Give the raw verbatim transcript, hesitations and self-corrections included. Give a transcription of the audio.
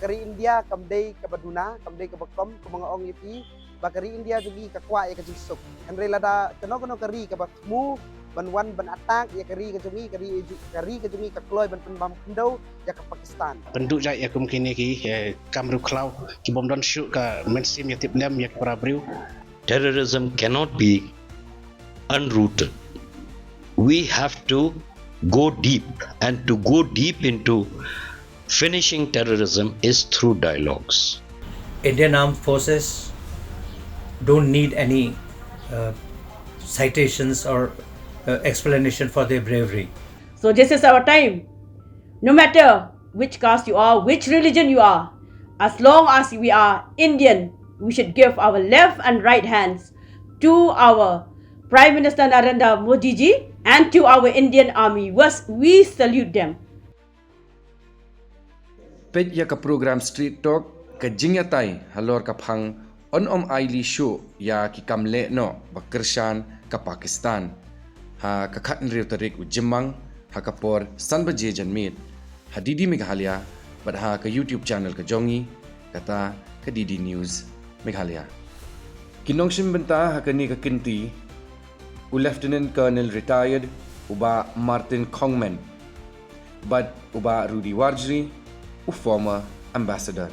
ka ri India kam dei kaba duna, kam dei kaba kom, kaba nga ong ïa phi ba ka ri India jong ngi ka kwah ïa ka jingsuk. Hynrei lada kano kano ka ri kaba thmu ban wan ban attack ïa ka ri ka jong ngi, ka ri ka jong ngi ka kloi ban pynbam khyndew ïa ka Pakistan. Pynduh jait ïa kum kine ki kam riewkhlaw ki bym don shuh ka mynsiem ïa tip lem ïa ki para briew. Terrorism cannot be unrooted. We have to go deep, and to go deep into finishing terrorism is through dialogues. Indian Armed Forces don't need any uh, citations or uh, explanation for their bravery. So this is our time. No matter which caste you are, which religion you are, as long as we are Indian, we should give our left and right hands to our Prime Minister Narendra Modi ji and to our Indian Army. Was we salute them. Peit ïa ka program Street Talk, ka jingïatai halor ka phang yn ym ailad shuh ïa ki kam leh noh ba kyrshan ka Pakistan, ha ka khatnriew tarik u Jymmang, ha ka por san baje janmiet, ha D D Meghalaya bad ha ka YouTube channel ka jong ngi, kata ka D D News Meghalaya. Ki nongshim bynta ha kane ka kynti, u Lieutenant Colonel Retired u Bah Martin Khongmen bad u Bah Rudy Warjri, u former ambassador.